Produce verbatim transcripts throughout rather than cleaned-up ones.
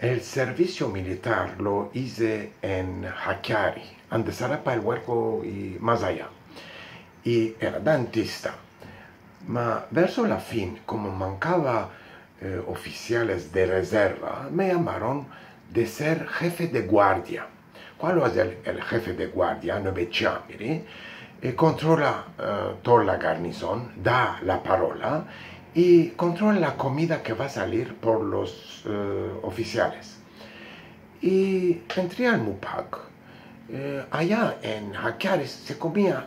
El servisio militar lo ize en Hakkari, ande Sarapa, El Huerco i mas aya. I era dantista. Ma verso la fin, komo mankava, eh, ofisiales de rezerva, me yamaron de ser hefe de guardia. Kualo es el, el hefe de guardia? Nöbetçi amiri, eh, kontrola, eh, toda la garnizon, da la parola i kontrola la komida ke va salir por los, eh, ofisiales. I entri al mupak. Eh, aya en Hakkari se komia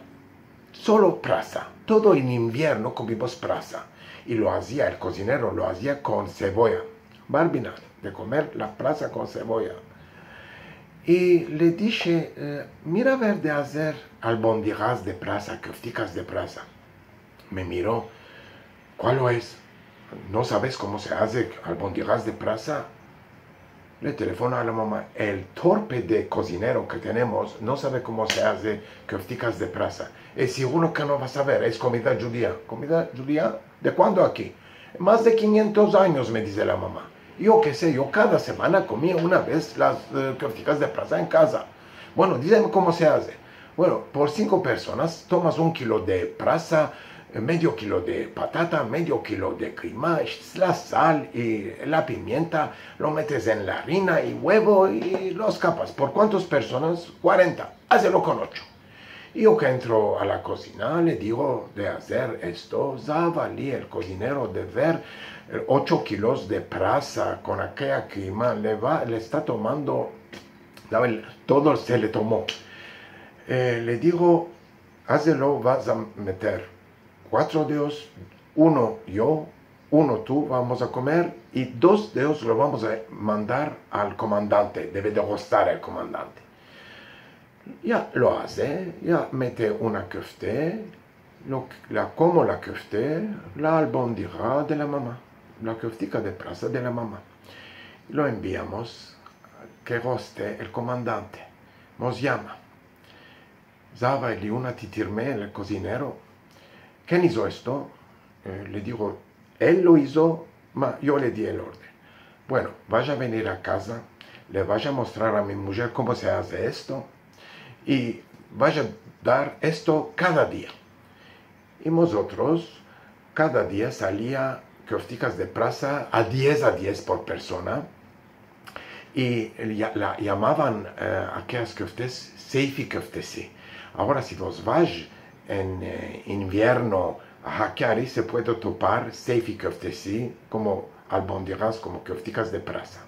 solo prasa. Todo en invierno komimos prasa. I lo azia, el kozinero lo azia kon sevoya. Barbina, de komer la prasa kon sevoya. I le dishe, eh, mira a ver de azer albondigas de prasa, koftikas de prasa. Me miro. Kualo es? No saves komo se aze albondigas de prasa? Le telefono a la mama. El torpe de kozinero ke tenemos no save komo se aze koftikas de prasa. Es siguro ke no va saver, es komida djudia. Komida djudia? De kuando aki? Mas de kinyentos anyos, me dize la mama. Yo ke se, yo kada semana komia una vez las, eh, koftikas de prasa en kaza. Bueno, dizeme komo se aze. Bueno, por sinko personas tomas un kilo de prasa, eh, medio kilo de patata, medio kilo de kiyma, la sal i la pimienta, lo metes en la arina i huevo i los kapas. Por kuantos personas? Kuarenta. Azelo kon ocho. I yo ke entro a la kozina, le digo de azer esto, zava li el kozinero de ver, eh, ocho kilos de prasa kon akeya kiyma, le va, le esta tomando, zave, todo se le tomo. Eh, le digo, azelo, vas a meter kuatro dedos, uno yo, uno tu, vamos a komer, i dos dedos lo vamos a mandar al komandante, deve de gustar el komandante. Ya lo aze, ya mete una kofte, lo, la komo la kofte, la albondiga de la mama, la koftika de prasa de la mama. Lo enviamos ke guste el komandante. Mos yama. Zava li una titirme el kozinero. Ken izo esto? Eh, le digo, el lo izo, ma yo le di el orden. Bueno, vash a venir a kaza, le vash a mostrar a mi mujer komo se aze esto, i vash a dar esto kada dia. I mozotros, kada dia salia koftikas de prasa a diez, a diez por persona, i ya-, la yamavan, eh, akeyas koftes seyfi koftesi. Agora, si vos vash en, eh, invierno a Hakkari, se puede topar seyfi koftesi, komo albondigas, komo koftikas de prasa.